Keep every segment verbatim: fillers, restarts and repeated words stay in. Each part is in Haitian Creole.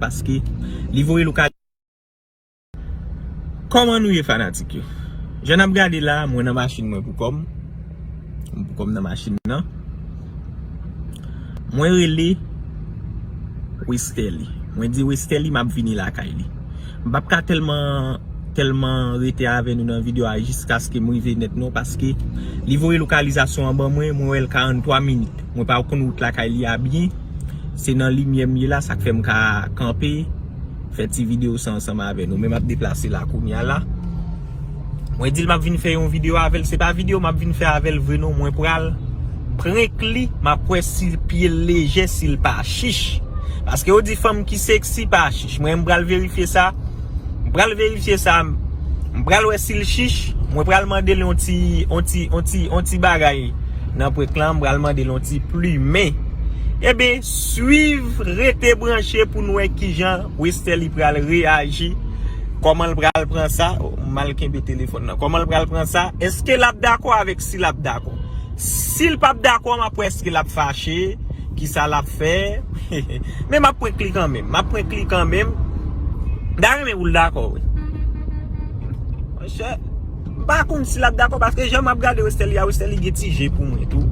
paske li voye lokal. Kòman nou ye, fanatik yo? Jan n ap gade la, mwen nan machin mwen pou kò m. Mwen pou kò m nan machin nan. Mwen rele Westerlie. Mwen di Westerlie m ap vini lakay li. M p ap ka tèlman, tèlman rete avè nou nan videyo a jiskaske m rive nèt non, paske li voye lokalizasyon an ban mwen, mwen wè l karannntwa minit. Mwen pa konn wout lakay li a byen. Se nan limyè m ye la, sa k fè m ka kanpe, fè ti videyo sa ansanm avè nou. Men m ap deplase la kounye a la. Mwen di l m ap vin fè yon videyo avè l. Se pa videyo m ap vin fè avè l vre non. Mwen pral prank li, m ap wè si pye l lejè, si l pa chich. Paske yo di fanm ki seksi pa chich. Mwen, m pral verifye sa. M pral verifye sa. M pral wè si l chich. Mwen pral mande l yon ti, yon ti, yon ti, yon ti bagay nan prank lan. M pral mande l yon ti plimen. Ebyen, swiv, rete branche pou n wè kijan Westerlie pral reyaji. Kòman l pral pran sa? Oh, m mal kenbe telefòn nan. Kòman l pral pran sa? Èske l ap dakò avèk, si l ap dakò? Si l p ap dakò, m ap wè èske l ap fache, kisa l ap fè. Men m ap prank li kanmenm. M ap prank li kanmenm. M ta renmen pou l dakò, wi. Monchè, m pa konn si l ap dakò, paske jan m ap gade Westerlie a, Westerlie gen ti je pou mwen tou.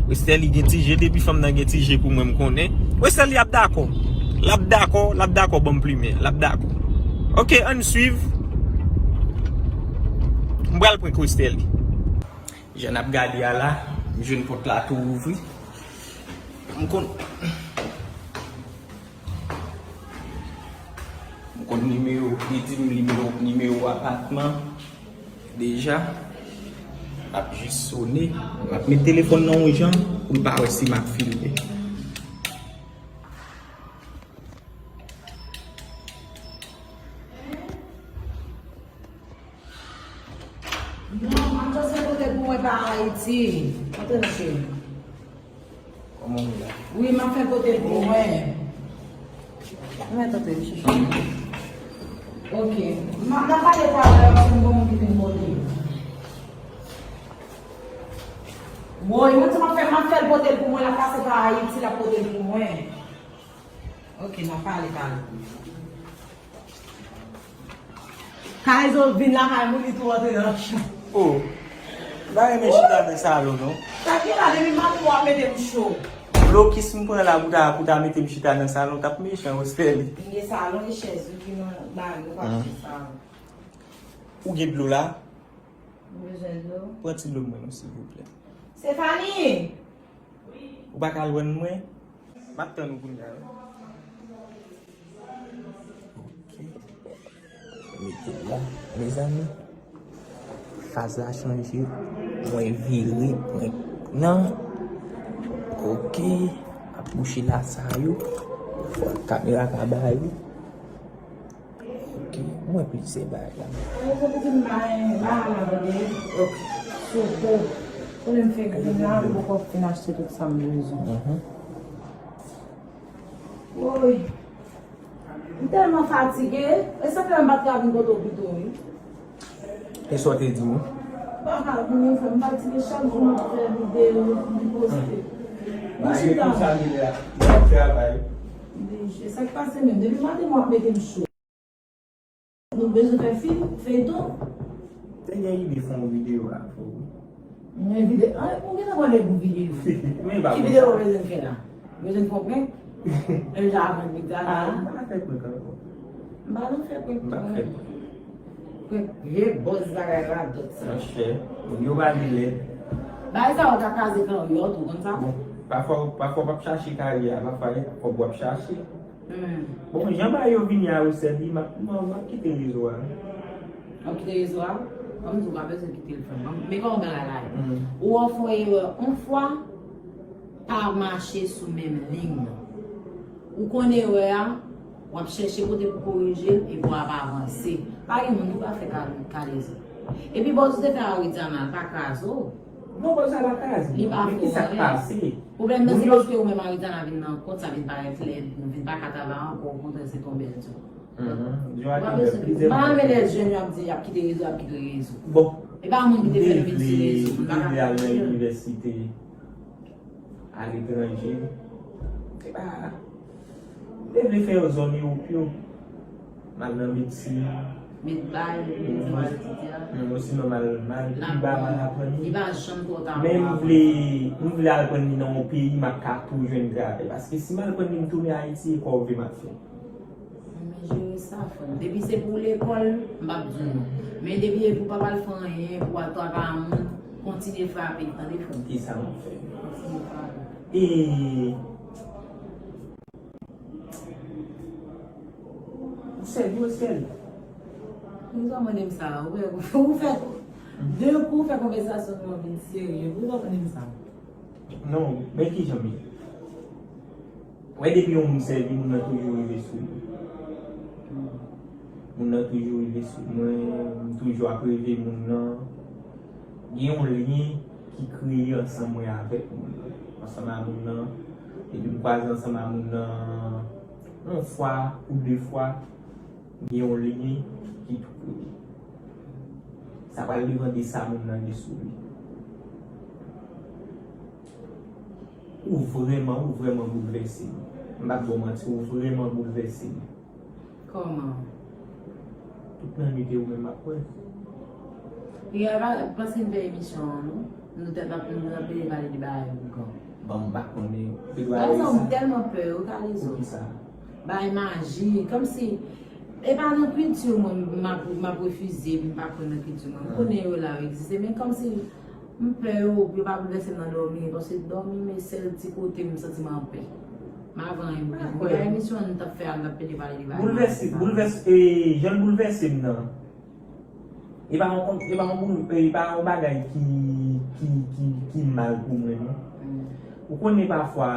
Westerlie gen ti je, depi fanm nan gen ti je pou mwen, m konnen. Westerlie ap dakò. L ap dakò, l ap dakò ban m plimen, l ap dakò. Oke, ann swiv. M pral prank Westerlie. Jan n ap gade a la, m jwenn pòt la tou ouvri. M konn, m konn nimewo, li di m nimewo, nimewo apatman deja. M ap jis sone. M ap met telefòn nan yon jan pou l pa wè si m ap filme. Non, m ap transfè pote pou mwen pa Ayiti. Antre nan cheri. Kòman w ye la? Wi, m ap fè pote pou mwen. Mwen tante m chèche. Ok. M ap, n ap pale talè, paske m gon moun ki vin pote. Woy, mwen di m ap fè, m ap fè l pote l pou mwen, l ap pase pa Ayiti, l ap pote l pou mwen. Ok, n ap pale, pale. Kalezo vin lakay moun, li tou antre nan cho. Oh, m pa renmen chita nan salon, non. Sa ki la, depi maten w ap mete m cho. Blokis m pran la pou ta, pou ta mete m chita nan salon, t ap mechan, Westerlie. Gen salon, e chèz, wi, ki nan bari, ou pa chita. Ou gen dlo la? M bezwen dlo. Pran ti dlo mwen non, silvouplè. Stefani! Ou pa ka lwenn mwen? M ap tann ou kounye a, wi. Ok. Mete l la, mezanmi. Faz la chanje. Mwen vire, mwen nan. Ok. Ap bouche la sa yo. Fò kamera ka ba yo. Ok, mwen plizyè bagay la. Mwen se pitit m pa, pa la tande. Ok. Sou kou. Konnen m fè grenn la, m poko fin achte tout sa m bezwen. Mhm. Woy. M tèlman fatige, e sa fè m pa t ka vin kote w pito, wi. E sa w te di m? Papa, konnen w fè m fatige, chak jou m ap fè videyo, m poste. Mwen chita. Travay. Deje, sa k pase menm? Depi maten mwen ap mete m cho. Nou bezwen fè fim, feyton. Te gen ide fè yon videyo avè w. Yon videyo? Ah, ou gentan pran lè pou videyo. Men ba. Ki videyo w bezwen fè la? Ou bezwen fè yon prank? Menm jan avè Big Dada. Ah, m pa fè prank ankò. M pa nan fè prank. M pa fè prank. Prank vye bòz bagay radòt sa. Monchè, moun yo pa gen lè. Bagay sa yo ka kraze karyè w tou, konn sa? Bon, pafwa, pafwa w p ap chache karyè a, pafwa e kòb w ap chache. Hmm. Bon, jan bagay yo vini a, Westerlie, m ap, m ap, m ap kite rezo a. W ap kite rezo a? Ban m di w, w pa bezwen kite l, frè m. Men kòman bagay la ye? Hmm. Ou wè w fè erè yon fwa, pa mache sou menm liy nan. Ou konn erè a, w ap chèche kote pou korije l, epi w ap avanse. Pa gen moun ki pa fè ka-, kalezo. Epi bòz ou te fè a Widiana, l pa kraze w. Non, bòz la pa kraze. Li pa fè anyen. Men ki sa k pase? Pwoblèm nan se paske ou menm a Widiana vin nan kont, sa vin parèt lèd, nou vin pa ka travay ankò, okontrè se t on bèl djòb. Mhm. Jan ak yon bèl plizyè moun. M pa renmen lè jèn yo ap di y ap kite rezo, y ap kite rezo. Bon. E pa moun ki te fè nou vin sou rezo, moun pa ka. Viv li, viv li al nan inivèsite. Aletranje. Se pa, Te vle fè yo zòn yo pyo. M al nan medsin. Met bay, medsin, al etidye. Osinon m al, m al Kiba, m al aprann li. Li pa janm twò ta. Men m vle, m vle al pran li nan yon peyi m ap ka tou jwenn travay. Paske si m al pran li, m tounen Ayiti, e kòve m ap fè. Men jere sa, frè m. Depi se pou lekòl, m p ap di w non. Men depi e pou pa al fè anyen, pou al travay a moun, kontinye frape, tande, frè m. E sa m ap fè. Kontinye frape. E Ou sèvi, ou sèvi. Poukisa w mande m sa? Ou fè, ou fè, de kou, ou fè konvèsasyon nou an vin serye. Poukisa w mande m sa? Non, men kijan m ye? Wè, depi yon moun sèvi, moun nan toujou rive sou li. Moun nan toujou rive sou mwen, m toujou ap reve moun nan. Gen yon lyen ki kreye ansanm mwen avèk moun nan. Ansanm a moun nan, epi m kwaze ansanm a moun nan yon fwa ou de fwa, gen yon lyen ki tou kreye. Sa pral depann de sa moun nan gen sou li. Ou vrèman, ou vrèman boulvèse m. M p ap ba w manti, ou vrèman boulvèse m. Kòman? Tout nan nwit e ou menm m ap kwè. Piga pa panse n fè emisyon an, non. Nou tèt ap, nou ap pede pale de bagay ougan. Bon, m pa konnen. Ou te dwe ale sa. Ou tèlman pè, ou t ale sou. Poukisa? Bagay maji, kòmsi, e pa nan kilti mwen, m ap, m ap refize, m pa kwè nan kilti mwen. M konnen yo la, yo egziste, men kòmsi, m pè yo, yo pa boulvèse m nan dòmi, paske dòmi, men sèl ti kote m santi m anpè. M avan emisyon an, nou t ap fè a, nou t ap pede pale de bagay. Boulvèse, boulvèse, e, jan l boulvèse m nan. E pa yon, e pa yon boul, e pa yon bagay ki, ki, ki, ki mal pou mwen, non. Ou konnen pafwa,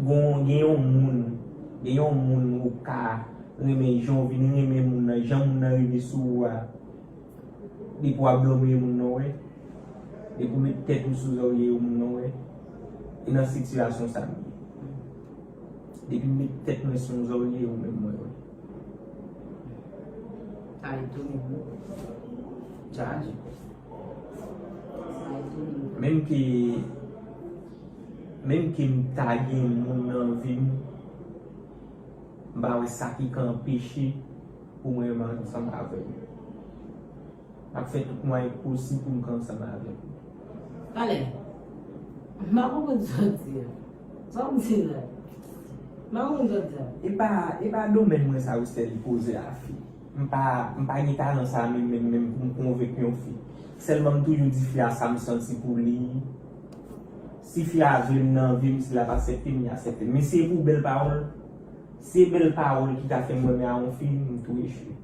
gon, gen yon moun, gen yon moun ou ka renmen jan w vin renmen moun nan, jan moun nan rive sou ou a. Depi w ap dòmi, moun nan wè. Depi w met tèt ou sou zòrye yo, moun nan wè. E nan sitiyasyon sa m ye. Depi m met tèt mwen sou yon zòrye, ou menm mwen wè. Sa etone m wi. Sa etone m. Menm ke, menm ke m ta gen moun nan vi m, m pa wè sa ki ka anpeche pou mwen renmen ansanm avè l. M ap fè tout mwayen posib pou m ka ansanm avè l. Talè, m pa konprann sa w di a. Sa w di la? M pa konprann sa w di a. E pa, e pa domèn mwen sa, Westherlie, koze a fi. M pa, m pa gen talan sa menm, menm, menm pou m konvenk yon fi. Sèlman m toujou di fi a sa m santi pou li. Si fi a vle m nan vi m, si l ap aksepte m, li aksepte m. Men si e pou bèl pawòl, se bèl pawòl ki ka fè m renmen a yon fi, m tou echwe.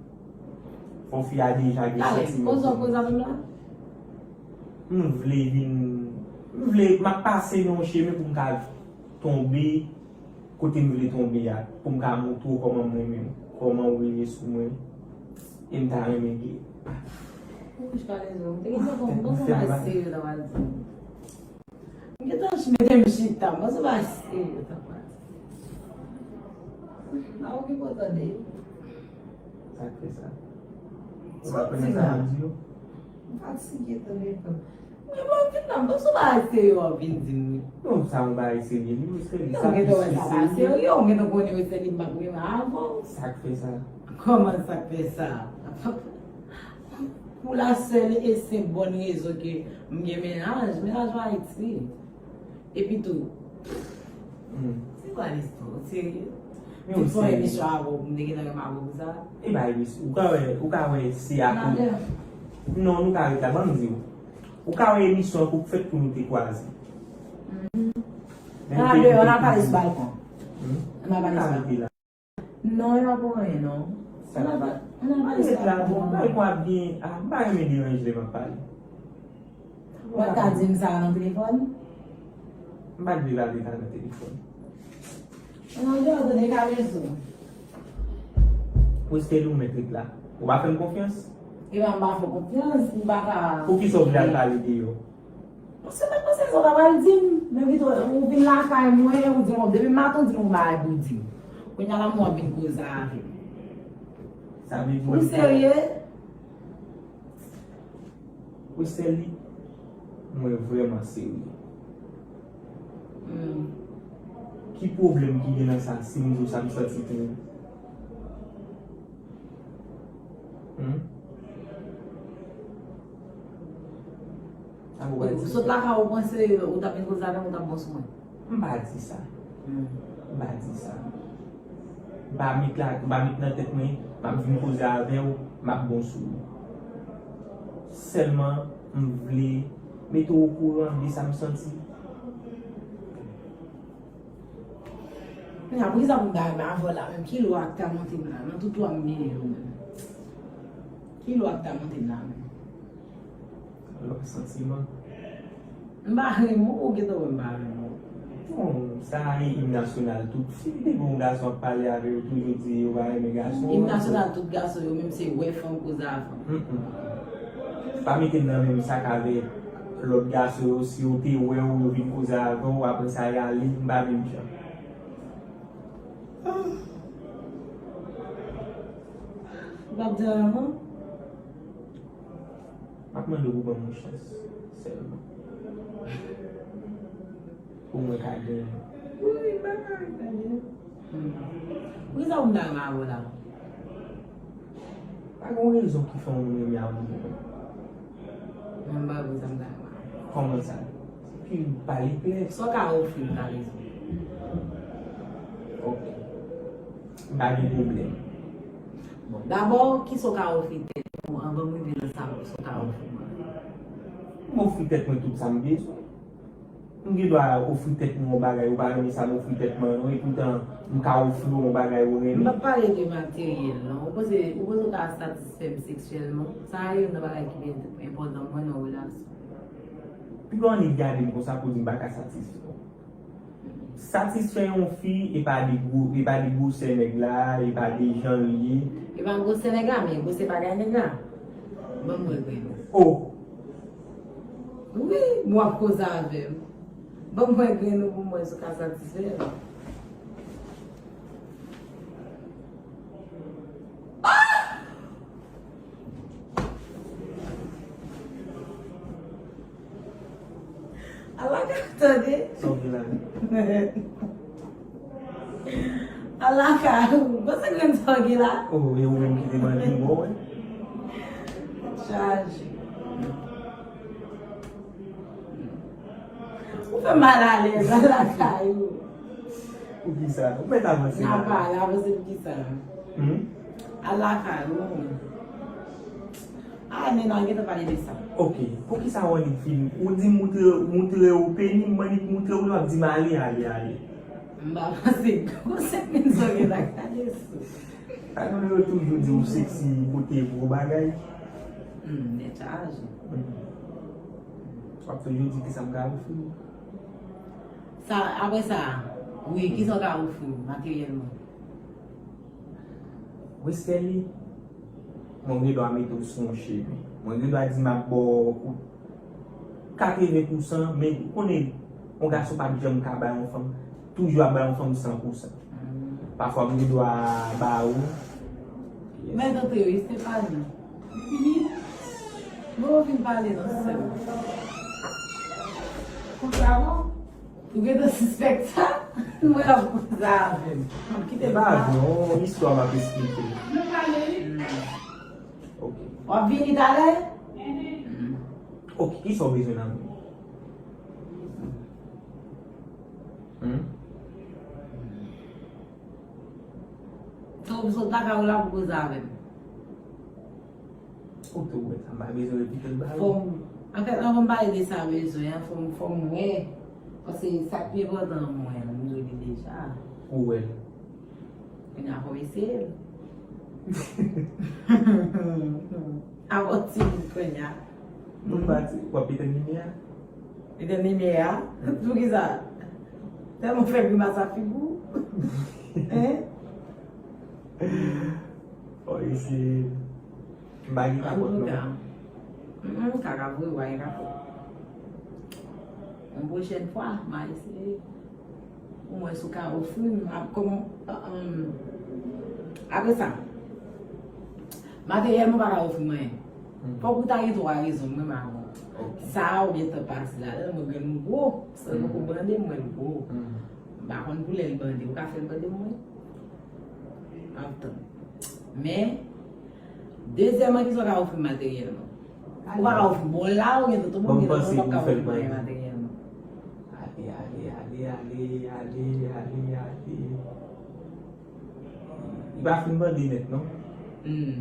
Fò fi a deja gen santiman pou mwen. M vle vin, m vle, m ap pase nan yon chemen pou m ka tonbe kote m vle tonbe a, pou m ka montre w kòman m renmen w, kòman w renmen sou mwen, e m ta renmen gen. Ou bouch pa lèzòm, te gen sa fò m panse w pa serye w ta pral di. M gentan ch-, mete m chita, m panse w pa serye w ta pral di. A, ou gen pou w tande. Sa k fè sa? Ou pa konnen sa m ap di yo? M fatige tande pèp. Mwen, mwen vin la, m panse w pa serye w ap vin di m wi. Non, sa yon bagay serye li, Westherlie. Ou gentan wè sa pa serye, ou gentan konnen Westherlie m ap renmen avè w. Sa k fè sa? Kòman sa k fè sa? Pou la sèl e senp bòn rezon ke m gen mennaj, mennaj pa Ayiti. Epi tou, hmm, se kwa listwa? Ou serye? Men ou serye. Depi fè emisyon avè w, m te gentan renmen avè w pou sa. E pa emisyon. Ou ka wè, ou ka wè se akoz. Non, nou ka ret la, ban m di w. Ou ka wè emisyon an pou fèt pou nou te kwaze. Mhm. Nan deyò, n a pale sou balkon. Hmm? N a pale sou balkon. Non, e pa pou anyen, non. Sa pa. Ann al pale sa pou mwen. Bay kwa byen, ah, m pa renmen deranje lè m ap pale. Ou pa ta di m sa nan telefòn? M pa t vle pale sa nan telefòn. Nan deyò, tande kalezon. Westherlie, ou mèt ret la. Ou pa fè m konfyans? E pa m pa fè w konfyans, m pa ka. Poukisa w vle al pale deyò? Paske mwen panse sa w ta pral di m, men pito ou vin lakay mwen, ou di m, depi maten ou di m yon bagay pou w di m. Kounye a la mwen w ap vin koze avè m. Sa vle di ou serye? Westherlie, mwen vrèman serye. Hmm. Ki pwoblèm ki gen nan sa si m di w sa m santi pou ou? Hmm? Sa pou w pa di? Ou sot lakay ou panse ou t ap vin koze avè m, ou t ap bon sou mwen? M pa di sa. Hmm. M pa di sa. M pa met la, m pa met nan tèt mwen, m ap vin koze avè w, m ap bon sou ou. Sèlman, m vle mete w okouran de sa m santi. Kounye a, poukisa pou m ta renmen avè w la menm? Ki lwa k ta monte m la? Nan tout lwa m genyen yo menm. Ki lwa k ta monte m la menm? Lwa santiman. M pa renmen w, ou gentan wè m pa renmen w. Bon, sa e im nasyonal tout fi. Depi yon gason ap pale avè yo, toujou di yo pa renmen gason. Im nasyonal tout gason yo menm se wè fanm koze a fanm. Mm-mm. Pa mete m nan menm sak avè lòt gason yo, si yo te wè w, yo vin koze avè w, apre sa y ale, m pa menm jan. Ou p ap di anyen non? M ap mande w pou ban m yon chans, sèlman. Pou mwen ka genyen. Wi, m pa ka gade. Hmm. Poukisa ou m ta renmen avè w la? Pa gen rezon ki fè yon moun renmen avè w. Mwen m pa wè sa m ta renmen. Kòman sa? Epi pale klè. Sa w ka ofri m, pale. Ok. M pa gen pwoblèm. Bon, dabò, kisa w ka ofri tèt ou anvan m rive nan sa, sa w ka ofri mwen? M ofri tèt mwen tout sa m bezwen. M gen dwa ofri tèt mwen yon bagay, ou pa renmen sa m ofri tèt mwen an non, epoutan m ka ofri w yon bagay ou renmen. M p ap pale de materyèl non. Ou panse, ou panse w ka satisfè m seksyèlman? Sa a youn nan bagay ki pi enpòtan pou mwen nan yon relasyon. Pi lwen li gade m konsa pou di m pa ka satisfè w. Satisfè yon fi, e pa de gwo, e pa de gwosè nèg la, e pa de jan l ye. E pa gwosè nèg la, men gwosè bagay nèg la. Ban m wè grenn ou. Oh! Wi, m w ap koze avè m. Ban m wè grenn ou pou m wè si w ka satisfè l. Ala ka tande. Sa w gen la? Ala ka. Bon, se grenn sa w gen la? Oh, e ou menm ki te mande m, bon, wè. Chaje. Ou fè m mal alèz, ala ka yo. Poukisa? Ou mèt avanse la. N a pale, avanse poukisa? Hmm? Al lakay ou. Ah, men non, gentan pale de sa. Ok. Poukisa w annik fin? Ou di moutre, moutre ou peni, m annik moutre ou, l ap di m ale, ale, ale. M pa panse gwo sèt min sa gen la, gade sou. Sa nou yo toujou di ou seksi, pote gwo bagay. Hmm, nèt chaje. Hmm. W ap toujou di kisa m ka ofri w. Sa, apre sa, wi, kisa w ka ofri m materyèlman? Westerlie, mwen gen dwa mete w sou yon chemen. Mwen gen dwa di m ap ba w katreven pousan, men ou konnen, yon gason p ap janm ka bay yon fanm, toujou ap bay yon fanm san pousan. Pafwa m gen dwa ba ou. Mèt antre wi, Stéphanie. Fini? Bon, ou vin pale nan sè m. Konsa bon? Ou gentan sispèk sa? Mwen ap konsa avè m. M ap kite. E pa avi, yon istwa m ap esplike. Nou pale wi. Ok. W ap vini talè? Ok, kisa w bezwen nan mwen? Hmm? Sa w sot lakay ou la pou koze avè m. Ou tou wè sa, m pa bezwen repete l ba ou. Fò m, anfèt, anvan m pale de sa bezwen an, fò m, fò m wè. Paske sa k pi enpòtan an mwen, m di w li deja. Ou wè l. Kounye a fò m eseye l. Abòti m kounye a. Nou pati, w ap etenn limyè a? Etenn limyè a? Poukisa? Tèlman w fè grimas ak figi w. Hein? Fò eseye. M pa gen kapòt non. Antouka. Mm, kaka vre, w pa gen kapòt. Yon pwochèn fwa, m a eseye. Ou mwen si w ka ofri m, ap kòman, um, apre sa, materyèlman w pa ka ofri m anyen. Hmm. Fòk ou ta gen twa rezon, mwen m a bon. Ok. Sa a ou gentan pase ladan l, mwen grenn ou gwo. Sa poko bande, mwen l gwo. Hmm. M pa konn pou lè l bande. Ou ka fè l bande pou mwen? M ap tann. Men, dezyèmman, kisa w ka ofri m materyèlman? Ou pa ka ofri m, bon, la ou gen tout, ou gen tout, ou p ap ka ofri m anyen materyèlman. Ale, ale, ale, ale, ale, ale, ale. Li pa fin bande nèt, non? Hmm.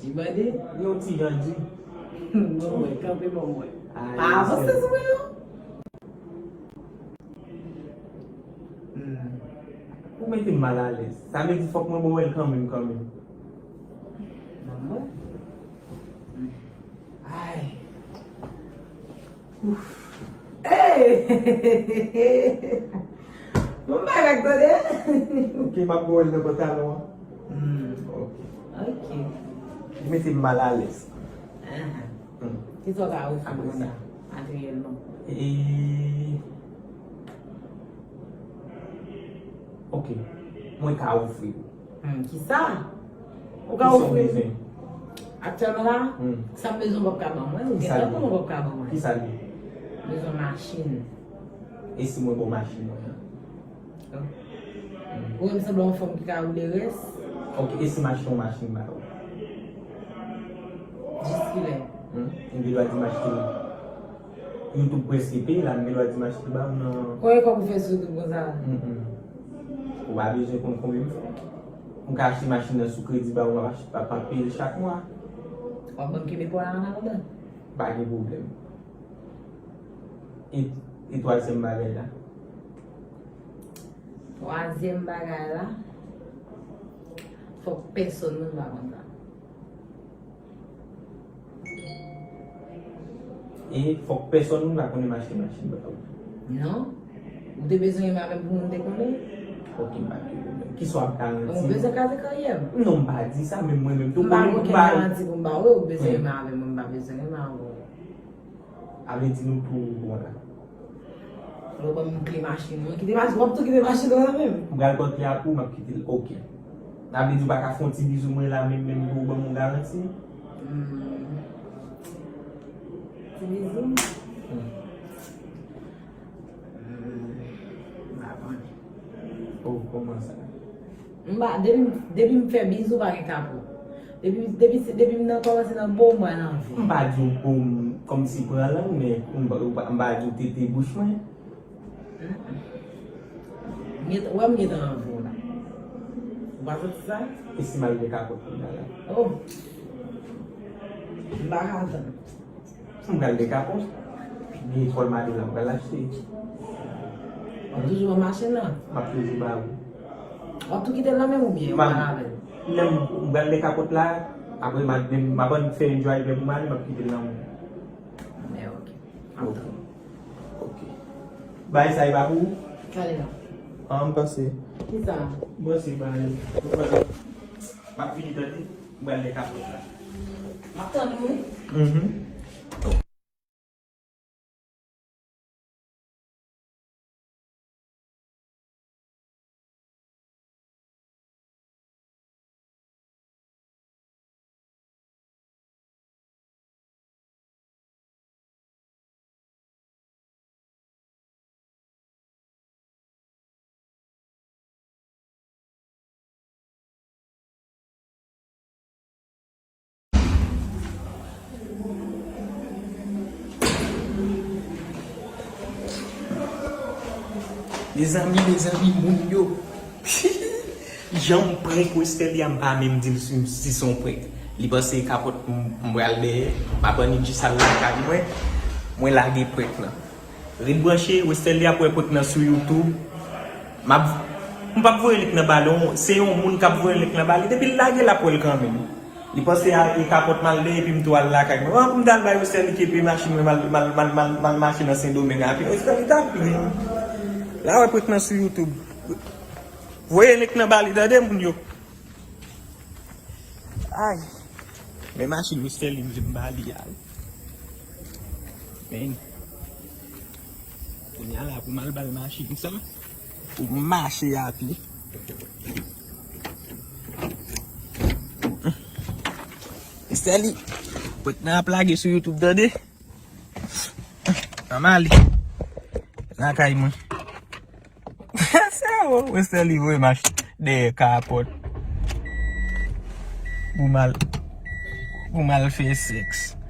Li bande? Li yon ti jan di. Bon, mwen, kanpe, bon, mwen. Pa avanse sou mwen, non? Hmm. Ou mete m malalèz. Sa vle di fòk mwen ba w wè l kanmenm, kanmenm. Ban m wè. Ay. Ouf. Hey! Bon bagay, tande. Ok, m ap ba w wè l nan pantalon an. Hmm. Ok. Ok. Ou mete m malalèz. Aha. Hmm. Kisa w ka ofri kounye a, materyèlman? E, ok. Mwen ka ofri w. Hmm, kisa? Ou ka ofri m? Kisa w bezwen? Aktyèlman la, hmm, sa m bezwen w p ap ka ban mwen, ou gen tan pou mwen w p ap ka ban mwen. Kisa l ye? M bezwen machin. E si mwen ba w machin mwen an? Oh. Ou wè m sanble yon fanm ki ka woule rès. Ok, e si m achte yon machin ba ou? Jis kilè? Hmm? M gen dwa di m achte l. YouTube prèske peye la, m gen dwa di m achte l ba ou nan. Konbyen kòb ou fè sou YouTube konsa? Hmm, hmm. Ou pa bezwen konn konbyen m fè. M ka achte machin nan sou kredi ba ou, m ap achte, m ap peye l chak mwa. W ap ban m kenbe pa w la anndan? Pa gen pwoblèm. E, e twazyèm bagay la? Twazyèm bagay la, fòk pèsonn moun pa konn sa. E fòk pèsonn moun pa konnen m achte machin ba ou. Non. Ou te bezwen renmen avè m pou moun te konnen? Ok, m pa gen pwoblèm. Kisa w ap garanti m? Ou bezwen kraze karyè m? Non, m pa di sa, men mwen menm tou, m pa gen okenn garanti pou m ba ou, ou bezwen renmen avè m, mwen m pa bezwen renmen avè w. A vle di nou tou bon la. Lè w ban m kle machin mwen, kite machin, w ap tou kite machin nan men m. M pral pran kle a pou ou, m ap kite l, ok. Sa vle di ou pa ka fè yon ti bizou mwen la menm, menm pou ou ban m yon garanti? Hmm. Ti bizou? Hmm. Hmm. M pa konnen. Oh, kòman sa? M pa, depi, depi m fè bizou, pa gen kapot. Depi, depi, depi m nan kòmanse nan bo, m pral anvi. M pa di w bo m kòmsi pran lang, men m pa, m pa, m pa di w tete bouch mwen. Mm-mm. M gentan, w wè m gentan anvi w la. Ou pa santi sa? E si m al Decathlon kounye a la? Oh! M pa ka tann. M pral Decathlon. Gen etwal Madonna m pral achte. W ap toujou pran machin nan? M ap toujou ba ou. W ap tou kite l nan men m oubyen w pral avè l? Lè m, m pral Decathlon la, apre m a, m ap ann fè yon driver pou m ale, m ap kite l nan men w. Men ok. M ap tann. Ok. Bagay sa e pa pou ou? Gade la. An, m panse. Kisa? M panse bagay. M ap vini tande. M pral Decathlon la. M ap tann ou wi. Mhm. Mezanmi, mezanmi, moun yo. Jan m prank Westerlie a, m pa menm di l si, si se yon prank. Li panse kapòt m, m pral dèyè. M ap annik jis al lakay mwen. Mwen lage prank lan. Ret branche, Westerlie ap wè prank nan sou YouTube. M ap, m p ap voye link nan ba li, se yon moun k ap voye link nan ba li. Depi l lage l, l ap wè l kanmenm. Li panse a, e kapòt m al dèyè, epi m tou al lakay mwen. An, pou m t al bay Westerlie kepe machin mwen, m al, m al, m al, m al, m al mache nan Sendomeng a pye. Westerlie t ap plen. L a wè prank nan sou YouTube. Voye link nan ba li, tande, moun yo. Ay. Men machin Westerlie m vin ba li a. Men. Kounye a la pou m al ba l machin sa. Pou m mache a pye. Westerlie. Prank nan ap lage sou YouTube, tande. Ann ale. Lakay mwen. Westerlie voye m achte dèyè kapòt pou m al, pou m al fè sèks.